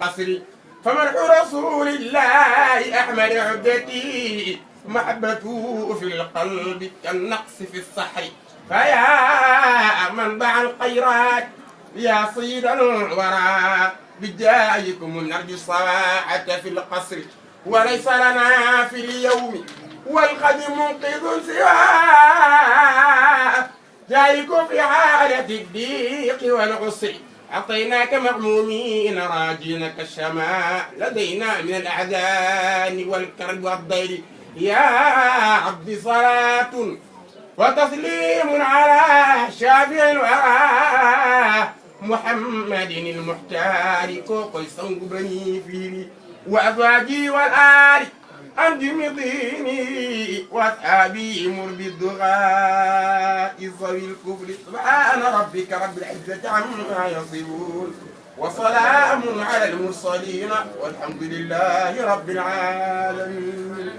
القصر فمدح رسول الله أحمد عدتي محبته في القلب كالنقص في الصحر فيا منبع الخيرات يا صيد الورى بجايكم نرجو الصواعة في القصر وليس لنا في اليوم والغد منقذ سواه جايكم في حالة الضيق والعسر أعطيناك مغمومين راجينك الشماء لدينا من الأحزان والكرب والضير يا عبد صلاة وتسليم على شافع الورى محمد المختار كوكو سنغبني فيني وأزواجي والآل أنجم ديني وأصحابي مر بالدغاء ذوي الكفر سبحان ربك رب العزة عما يصفون وسلام على المرسلين والحمد لله رب العالمين.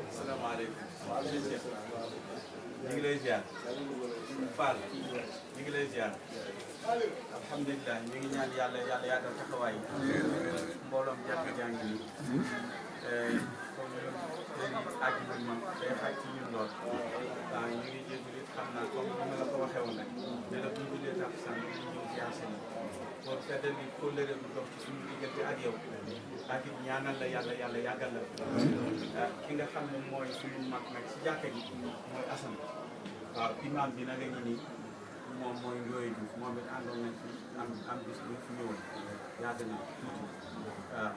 Assalamualaikum. Ñu ngi lay ziar. Fall ñu ngi lay ziar. Alhamdulillah ñu ngi ñaan yàlla yaatal taxawaay mbooloom jàkka jàng yi comme léegi àjjuma man day xaj ci ñun lool waaw ñu ngi jégalu xam naa comme ni ma la ko waxee woon rek ne la bu ñu jullee takkusaan ñu ñëw ziar seen pour feddal bi kóllëre bu dox ci suñu diggante ak yow ak it ñaanal la yàlla yàggal la ki nga xam ne mooy suñu mag nag si jàkka ji mooy Assane waaw imaam bi nag a ngi nii moom mooy Ndoye Diouf moom it àndoon nañ fi am bis bu fi ñëwoon yàgg na tuuti waaw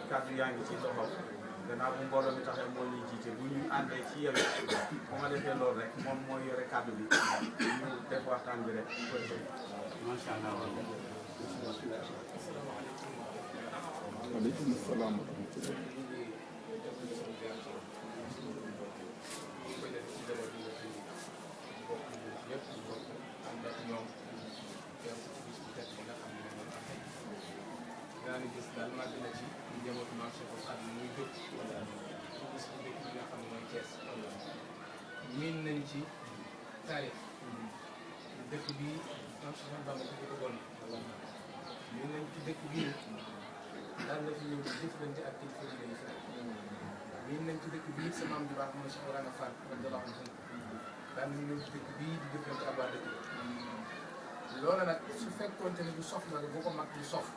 kàddu yaa ngi ci loxo gannaaw bu mbooloo mi taxee moo ñuy jiite bu ñu àndee ci yow bu ma defee loolu rek moom mooy yore kàddu bi ñu def waxtaan bi rek macha allah. Waaleykum salaam wa rahmatulah. daani gis daal màgg na ci njabootu maam Cheikh Ousmane muy jóg gis ci dëkk bi nga xam ne mooy Thiès miin nañ ci taarix dëkk bi maam Cheikh Bamba ko bëggoon miin nañ ci dëkk bii daal la fi ñëw di jëflante ak kilifa diine yi fi miin nañ ci dëkk bii sa maam ju baax mooy Cheikh Ibrahima Fall radiyallahu anhu daal nañ ñëw ci dëkk bii di jëflante ak waa dëkk bi loolu nag su fekkoonte ne du sof la bu ko mag du sof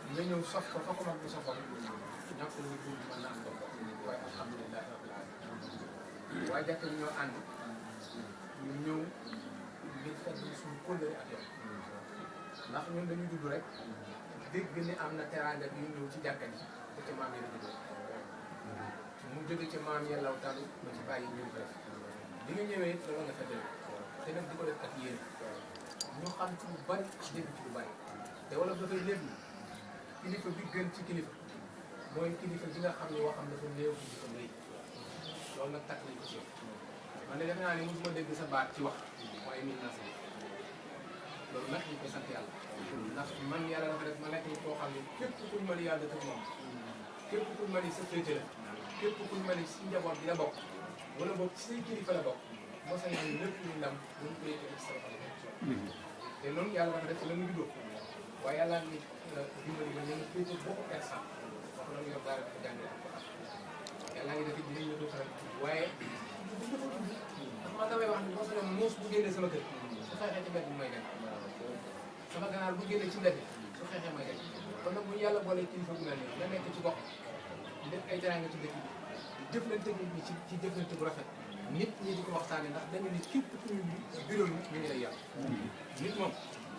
nga ñëw sof ko fa ko mag bu sofam ñàkk lu ñu dund mën na am dox waaye alhamdulilah rabbil alamin waaye jàkk ñoo ànd ñu ñëw ngir fedd suñu kóllëre ak yow ndax ñun dañu judd rek dégg ni am na teraanga bi ñëw ci jàkka ji te ca maam yi la juddoo mu jóge ca maam yi law talu ba ci bàyyi ñu ko def di nga ñëwee it loolu nga fa dégg te nag di ko def ak yéen ñu xam ci lu bari dégg ci lu bari te wala dafay léegi kilifa bi gën ci kilifa mooy kilifa bi nga xam ne waxam dafa néew ci dafa rëy loolu nag takk nañ ko ci yow man de defe naa ne mosuma dégg sa baat ci wax waaye nit naa si loolu nag ñu koy sant yàlla ndax man yàlla dafa def ma nekk ni koo xam ne képp kuñ ma ni yàlla dëkk moom képp kuñ ma ni sa féete la képp kuñ ma ni si njaboot bi la bokk wala boog ci say kilifa la bokk moo sañ ne lépp luy ndam dañ koy yëkkati ci sa loxo te loolu yàlla dafa def la mu juddoo waaye yàlla ni dimbali ba ñoom féete bokk persan wax loolu yor daara dafa jàngale yàlla ngi def dinañ la do xaram waaye dafa tudd ndax man damay wax ni boo sañoon muus bu génnee sama kër su xeexee ci mbedd bi may dem sama ganaar bu génnee ci mbedd su xeexee may dem kon nag bu ñu yàlla boolee kilifa bu mel nii nga nekk ci gox di def ay teraanga ci dëkk bi jëflante nit ñi ci jëflante bu rafet nit ñi di ko waxtaane ndax dañu ni képp ku ñu bureau nit ñu ngi lay yàlla nit moom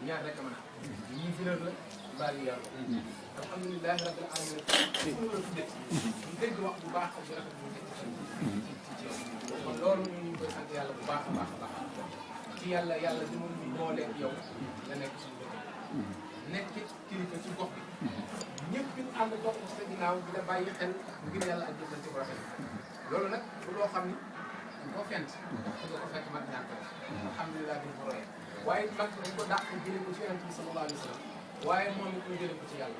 ñaar rek a mën a ñii bureau la mbaa yi yàlla alhamdulilahi rabbil alamin fu mu la tudde ñu dégg wax bu baax ak bu rafet bu nekk ci kon loolu ñu ngi koy sant yàlla bu baax a baax a baax ci yàlla di mu booleeg yow nga nekk suñu dëkk nekk kilifa ci gox bi ñëpp ñu ànd bokk ci sa ginnaaw di la bàyyi xel ngir yàlla ak jëflante bu rafet loolu nag bu loo xam ni dañ koo fent ndax nga ko fekk mag ñaar waaye mag dañ ko dàq jëlee ko ci yonent bi sallallahu alayhi wa sallam waaye moom it ñu jëlee ko ci yàlla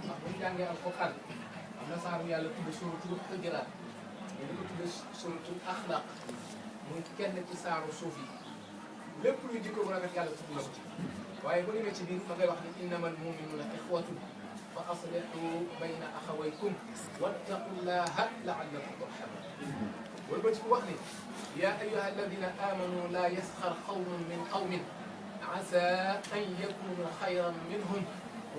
ndax bu ñu jàngee alquran am na saaru yàlla tudd suuratul Hujuraat ñu di ko tudd suuratul Axlaaq muy kenn ci saaru suuf yi lépp lu jikko bu rafet yàlla tudd na ko ci waaye bu demee ci biir ma ngay wax ni innamal mu'minuuna ixwatun fa aslihu bayna axawaykum wattaqullaha la'allakum turhamun wala ba ci ko wax ni yaa ayyuha alladina amanu laa yasxar qawmun min qawmin asa an yakunu xayran minhum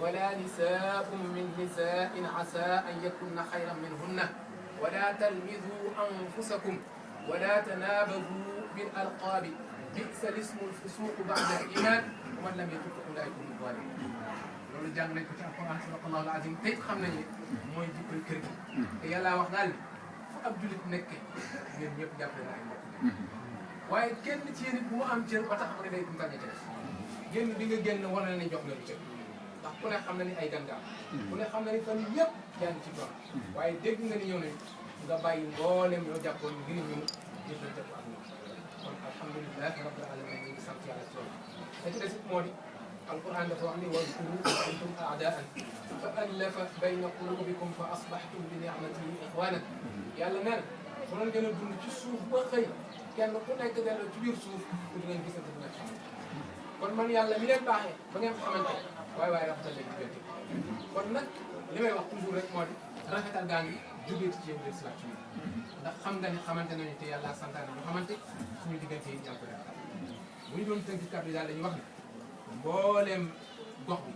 wala nisaa'un min nisaa'in asa an yakunna xayran minhunna wala talmizu anfusakum wala tanaabazu bil alqaabi bi'sa lismu lfusuuqu ba'da al-iimaan wa man lam yatub fa ulaa'ika humu zaalimuun loolu jàng nañ ko ci alquran sadaqallahu al-aziim tey xam nañu mooy jikkoy kër gi te yàlla wax daal fu ab jullit nekkee ñun ñëpp jàppale na ay mbokk waaye kenn ci yéen it bu mu am cër ba tax mu ne day tànn ca def génn bi nga génn wane na jox nga lu cër ndax ku ne xam na ni ay gangaam ku ne xam na ni fan yëpp yaa ngi ci doon waaye dégg nga ni ñëw nañ nga bàyyi mboolem ñoo jàppoon ngir ñëw jëflante ko ak ñoom kon alhamdulilah rabbil alamin ñu ngi sant yàlla ci loolu da ci des it moo di alquran dafa wax ni wadkuru kuntum a'daan fa allafa bayna qulubikum fa asbahtum bi ni'matihi ixwanan yàlla neen bu doon gën a dund ci suuf ba xëy kenn ku nekk delloo ci biir suuf pour ngeen gisante bu nekk xamante kon man yàlla mi leen baaxee ba ngeen xamante waaye rafetal leen diggante kon nag li may wax toujours rek moo di rafetal gaa ngi jógee ci yow des la ci ndax xam nga ni xamante nañu te yàlla santaane ñu xamante suñu diggante yi jàpp rek bu ñu doon tënk kàddu daal dañuy wax ni mbooleem gox bi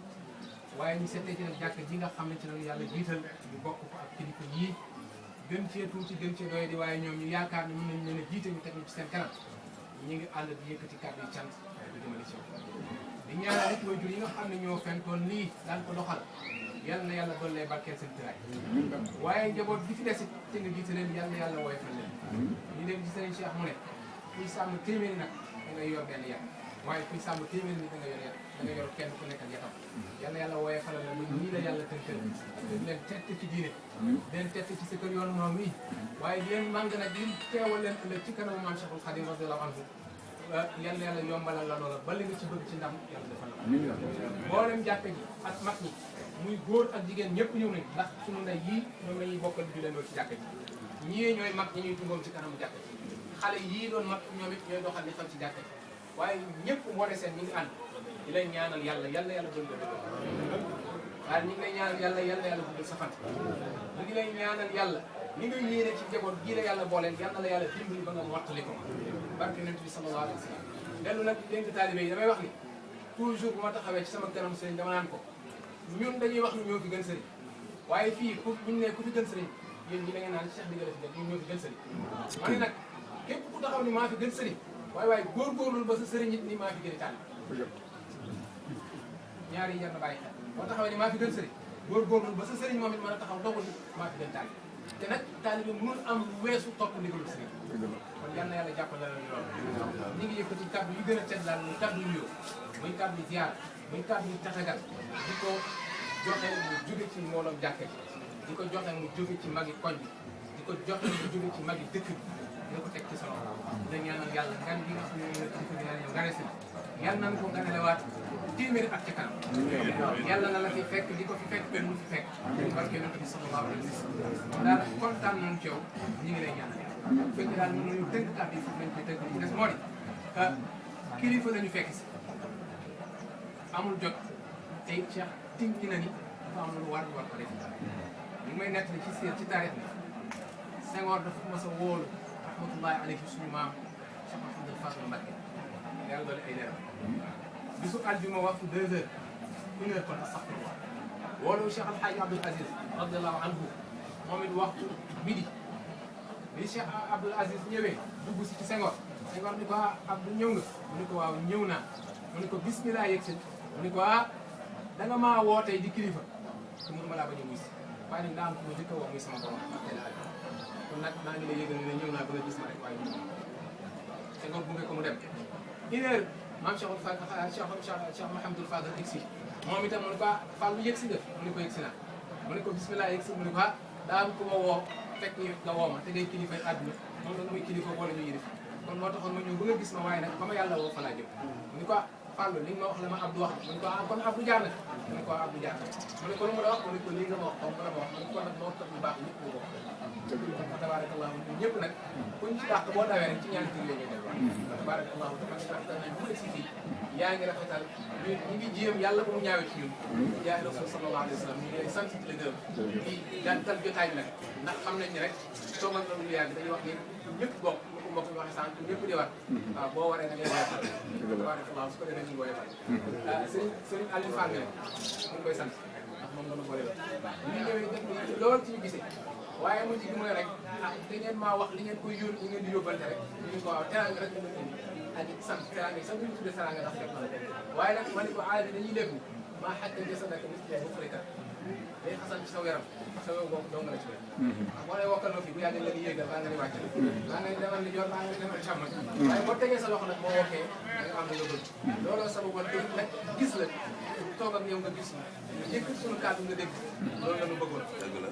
waaye ñu seetee ci nag jàkk ji nga xamante ne yàlla jiital ñu bokk ko ak kilifa yii gën cee tuuti gën cee doy di waaye ñoom ñu yaakaar ni mën nañ leen a jiite ñu teg ñu ci seen kanam ñu ngi ànd di yëkkati kàddu yi cant di jëmale ci di ñaanal nit waajur yi nga xam ne ñoo fentoon lii daan ko doxal yal na yàlla doon lay barkeel seen tëraay waaye njaboot gi fi desit te nga jiite leen yal na yàlla woyofal leen ñu leen gis nañ Cheikh mu ne kuy sàmm téeméeri nag da ngay yor benn yat waaye kuy sàmm téeméeri nit da nga yor yat da nga yor kenn ku nekk ak yatam yal na yàlla woyofal la ñii la yàlla tënkal leen tett ci diine leen tett ci sa kër yoon moom wi waaye di leen màng nag li teewal leen ëllëg ci kanamu maam Cheikhul Khadim radiyallahu anhu yal na yàlla yombalal la loola ba li nga ci bëgg ci ndam yàlla defal la mboolem jàkka ji ak mag ñi muy góor ak jigéen ñëpp ñëw nañ ndax suñu ndey yii ñoom la ñuy bokkal di leen ci jàkka ji ñii ñooy mag ñi ñuy tungoom ci kanamu jàkka ji xale yii doon mag ñoom it ñooy doxal li xam ci jàkka ji waaye ñëpp mboole seen ñi ngi ànd di lay ñaanal yàlla yàlla doon ko dëgg waaye ñu ngi lay ñaanal yàlla guddal sa fan ñu ngi lay ñaanal yàlla li nga yéene ci njaboot gii la yàlla booleel yal na la yàlla dimbali ba nga mottali ko barke Yonent bi sallallahu alayhi wa sallam dellu nag dénk taalibe yi damay wax ni toujours bu ma taxawee ci sama kanam sëriñ dama naan ko ñun dañuy wax ni ñoo fi gën sëriñ waaye fii ku buñ ne ku fi gën sëriñ yéen ñi da ngeen naan Cheikh Ndigal fi gën ñun ñoo fi gën sëriñ ma ne nag képp ku taxaw ni maa fi gën sëriñ waaye góorgóorlul ba sa sëriñ it ni maa fi gën taalibe ñaar yi jar na bàyyi xel boo taxawee ni maa fi gën sëriñ góorgóorlul ba sa sëriñ moom it mën a taxaw dogul ni maa fi gën taalibe te nag taalibe mënul am weesu topp ndigalu sëriñ kon yal na yàlla jàppale la loolu ñu ngi yëkkati kàddu yu gën a tedd daal muy kàddu nuyoo muy kàddu ziar muy kàddu tatagal di ko joxe mu jóge ci mbooloom jàkka ji di ko joxe mu jóge ci magi koñ bi di ko joxe mu jóge ci magi dëkk bi dina ko teg ci sa loxo da ñaanal yàlla ngan bi nga xam ne moom la ci ko dina ñëw ngane si yal nañ ko ganalewaat téeméeri at ca kanam yàlla na la fi fekk di ko fi fekk benn mu fi fekk barke Yonent bi sallallahu alayhi wa sallam daal kontaan nañ ci yow ñu ngi lay ñaanal fekk daal mën nañu tënk kàddu yi foofu lañ koy tënk li ci des moo di kilifa la ñu fekk si amul jot te Cheikh tinki na ni dafa am lu war ñu war ko def ñu may nettali ci siir ci taarix bi Senghor dafa mos a wóolu rahmatullahi alayhi suñu maam Cheikh Mohamed Fadel Mbacke yàlla doole ay leeram bisu aljuma waxtu 2 heures 1 heure kon astaghfirullah wóolu Cheikh Alhaji Abdoul Aziz radiallahu anhu moom it waxtu midi bi Cheikh Abdoul Aziz ñëwee dugg si ci Senghor Senghor ni ko Abdou ñëw nga mu ni ko waaw ñëw naa mu ni ko bismillah yegg si mu ni ko da nga maa woo tey di kilifa te mënuma laa bañ a wuy si waaye nag daa am ko ma jëkk a woo muy sama borom ak tey laa kon nag maa ngi lay yëgal ne ñëw naa ba nga gis ma rek waaye ñu Senghor gunge ko mu dem 1 heure maam Cheikh Mouhamadou Fadal yegg si moom itam mu ni ko Fall yegg si nga mu ni ko yegg si naa mu ni ko bismillah yegg si mu ni ko daa am ko ma woo fekk ñu nga woo ma te ngay kilifa àdduna moom nag muy kilifa wala ñu yëdef kon moo taxoon ma ñëw ba nga gis ma waaye nag ba ma yàlla woo fa laa jëm mu ni ko Fallou li nga ma wax la ma Abdou wax mu ne ko ah kon Abdou jaar na mu ne ko Abdou jaar na mu ne ko lu mu la wax mu ne ko lii nga ma wax comme la ma wax mu ne ko nag moo tax lu baax ñëpp ko wax tabarakallah ñëpp nag kuñ ci dàq boo dawee rek ci ñaan tur yooyu delluwaat tabarakallah dama ci rafetal nañ bu si fii yaa ngi rafetal ñu ngi jéem yàlla bu mu ñaawee ci ñun yaa rasul sallallahu alayhi wa sallam ñu ngi lay sant di la gërëm di gàttal jotaay bi nag ndax xam nañ ne rek toogal na lu yàgg dañuy wax ni ñëpp bokk mbokk mi waxee sànq ñëpp di war waaw boo waree da ngay woyofal tabarakallah su ko defee ñu woyofal sëriñ Aliou Fall nag mu ngi koy sant ndax moom dana boole la ñu ñëwee def loolu ci ñu gisee waaye mu ci mooy rek ah da ngeen maa wax li ngeen koy yóbbu li ngeen di yóbbante rek ñu ko waaw teraanga rek ñu indi ak sant teraanga yi sax bu ñu tuddee teraanga ndax fekk na waaye nag ma ne ko aada bi dañuy lépp maa xaj na jësa nag nit bu frika day xasan ci saw yaram sa yow boobu dong la ci def moo lay wokkal loo fi bu yàggee la di yéegal baa nga di wàccal baa nga demal ni jor baa nga demal càmmoñ waaye boo tegee sa loxo nag boo wokkee da nga am na nga bëgg looloo sababoon day nag gis la toog ak yow nga gis ñu yëkkat suñu kàddu nga dégg loolu la ñu bëggoon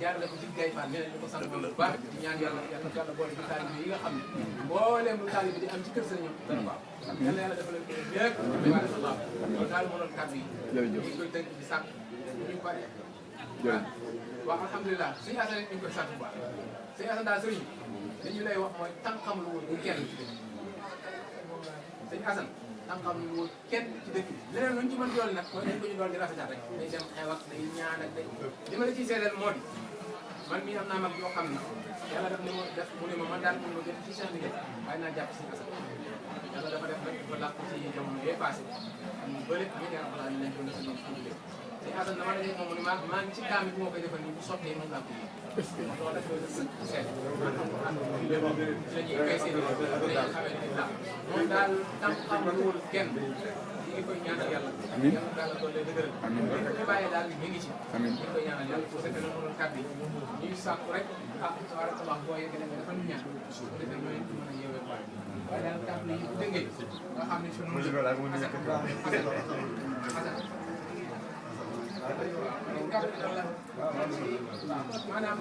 jaarale ko ci gay fan ñeneen ñu ko sant moom bu baax di ñaan yàlla yàlla boole ci taalibe yi nga xam ne mbooleem lu taalibe di am ci kër sëriñam dana ko am yàlla yàlla dafa leen ko yëg tabarakallah loolu daal moo doon kàddu yi ñu ngi koy tënk di sàkk ñu pare waaw alhamdulilah suñu asane ñu ngi koy sant bu baax suñu asane daal sëriñ li ñu lay wax mooy tànqam lu woon bu kenn ci dëkk suñu asan tànqam lu woon kenn ci dëkk bi leneen luñ ci mën dool nag mooy dañ ko ñu dool di rafetal rek day dem xew ak day ñaan ak day li ma la ciy seedal moo di man mii am naa mag yoo xam ne yàlla daf ne ma def mu ne ma man daal mun ma jot ci Cheikh Ndiguel waaye naa jàpp suñu asan yàlla dafa def rek ba làkk ci jamono yee passé am bële ñu ngi am xalaat nañ ko na suñu tuddee suñu asan dama daje moom mu ne maa ngi ci kaamit moo koy defal nii bu sottee moom laa ko yëg loolu daf koy sëkk seet dañuy koy seet dañuy xamee ne daal moom daal tam xam lu wul kenn ñu ngi koy ñaanal yàlla yàlla daal doon lay dëgëral ñu bàyyee daal mi ngi ci ñu ngi koy ñaanal yàlla pour que noonu doon kàddu yi ñuy sàkku rek ah tabarakallah boo yeggee nga dafa ñu ñaan su ko defee ñooy mën a yeewee baay waaye daal kàddu yi bu dëngee nga xam ne suñu maanaam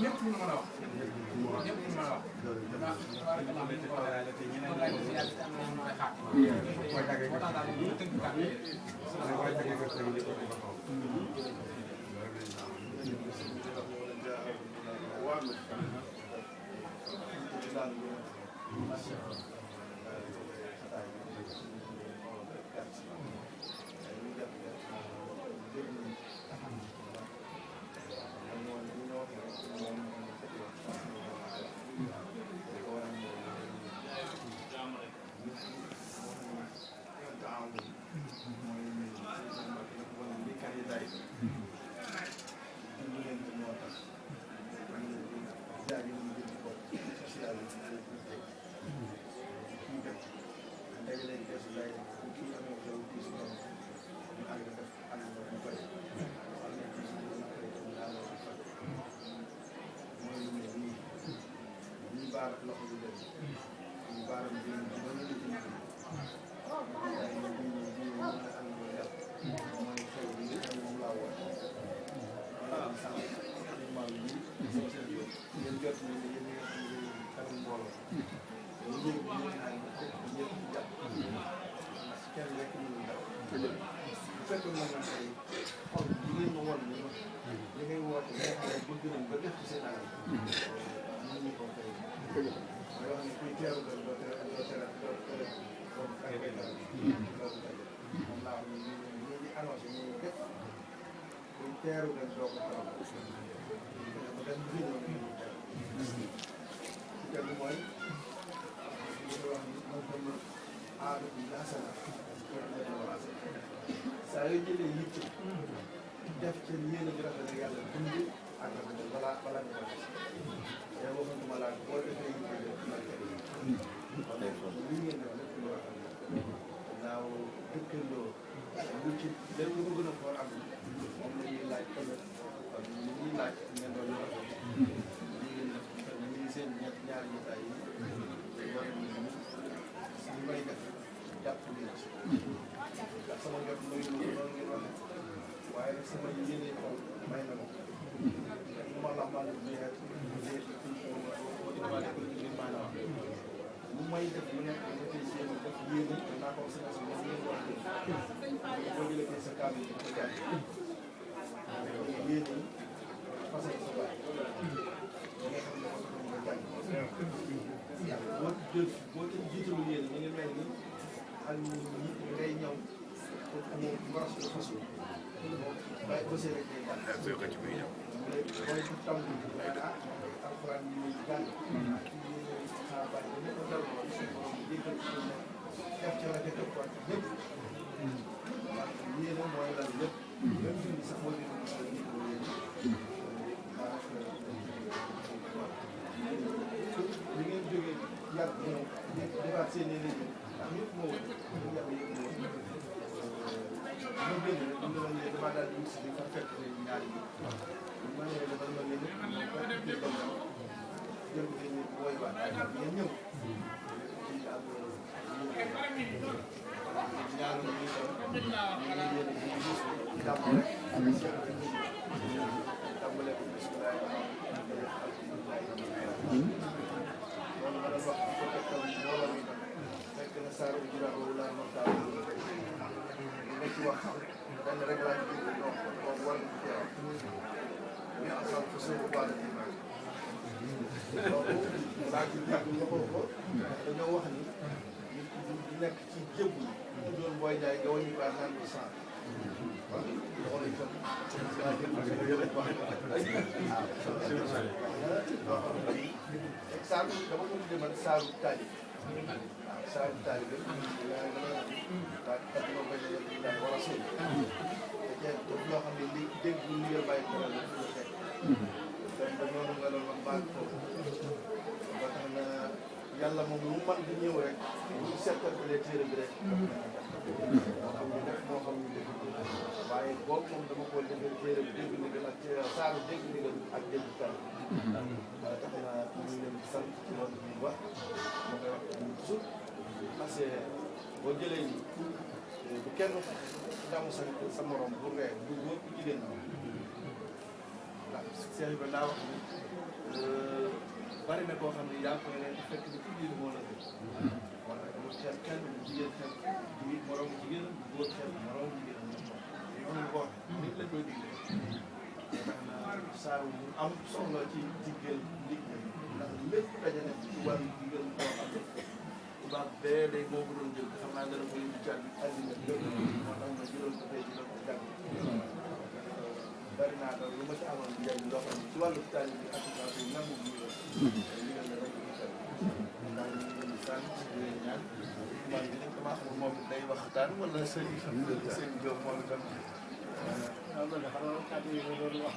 ñëpp ñu mën a wax ñëpp ñu mën a wax ndax tabarakallah ñu ko waxee te ñeneen laaj ci yàlla ci am na ñu xaar moo tax daal ñu tënk kàddu yi saa yoo jëlee yitte def ci yéen a ji rafet rek yàlla dund ak rafet balaa nga ko def yow waxuma laa boo defee yitte def li ngeen def lépp lu rafet naaw dëkkandoo lu ci lépp lu ko gën a foor am moom la ñuy laaj ëllëg kon li ñuy laaj ngeen doon lu rafet ñu seen ñaari jotaay yi war nañu li may def jàpp nañu ci ndax sama jot mooy noonu ngeen waxee waaye nag sama yéene xol may na ma lu ma la maa ngi jeex lu may def lu nekk nga koy jéem a def yéene naa ko wax sa nasi moom ngeen war a jël boo jëlee sa kàddu yi ko jàng yéene fasal sa baay li nga xam ne moo tax nga jàng boo ca jiitalu yéene ñu ngi mel ni ak ñi ngay ñëw pour amoo mbaras la fas yu bàyyi ko see rek day jàng mooy taw bi alxuraan yi ñuy jàng xaar bàyyi ba ñëpp dal ko suñu borom jéggal ci ne def ci rafet ak quoi ñëpp yéene mooy lan lépp même julli sax boo déglu gis nga nit ñi li ngeen jógee yàgg ñëw defaat seen i liggéey ndax ñëpp moo wër ñu yàgg yëpp moo wër ma génn rek ñu demoon ne damaa daal di wut si bi fa fekk ñaari bi ma ne dama ne ñëpp jël ko ñu woy waat ngeen ñëw ci ak ñaanu ñu tam ñu yéen ci gis dàmm rek tàmbale ko bismillah loolu ma doon wax ko tekkal mbooloo mi tam fekk na saaru bi jura boobu laa montaal nga ci wax benn rek laa ci dégg non moom war na teew ñu asal fa soo ko baal di mag loolu laa ci dégg waxoo ko dañoo wax ni nit ki nekk ci jébbu yi doon booy jaay nga wàññi ko à 100%. kon loolu itam laa jël wax saaru dama ko tuddee man saaru taalib waaw saaru taalib yaa ngi daal di ko bañ a daal wala suul te loo xam ne li dégg lu liggéey bàyyi ko la fi la fekk donc da noonu nga doon wax baat foofu ba tax na yàlla moom lu man di ñëw rek bu seetlee téere bi rek moo xam ñu def moo xam ñu def waaye boobu moom dama ko defee téere bi dégg ndigal ak saaru dégg ndigal ak dégg taalib tax na ñu ngi leen di sant ci loolu bi wax moo koy wax toujours parce que boo jëlee ni bu kenn damu sa morom bu ree bu góor bu jigéen ndax Cheikh Ibrahima daa wax ni bari na koo xam ne yaa koy ree fekk ni ci biir moo la gën wala bu xeeb kenn bu jigéen xeeb jigéen morom jigéen bu góor xeeb morom jigéen noonu ko wax nit lañ koy digle tax na saa yu am soxla ci digal nit ñi ndax lépp daje na ci wàllu digal boo xam ne tubaab bee day moo ko doon jël xam naa dara mooy indi càgg àddina lépp moo tax ma jëloon ko tey dina ko jàng bari naa daal lu ma ci amoon njëriñ loo xam ne ci wàllu taal bi association yi nangu ñu la digal na rek ñu teel ndax ñu ngi leen di sant di leen ñaan man bi nag damaa xamul moom day waxtaan wala sëñ Diop moom itam waaw man de xam nga kàddu yi nga doon wax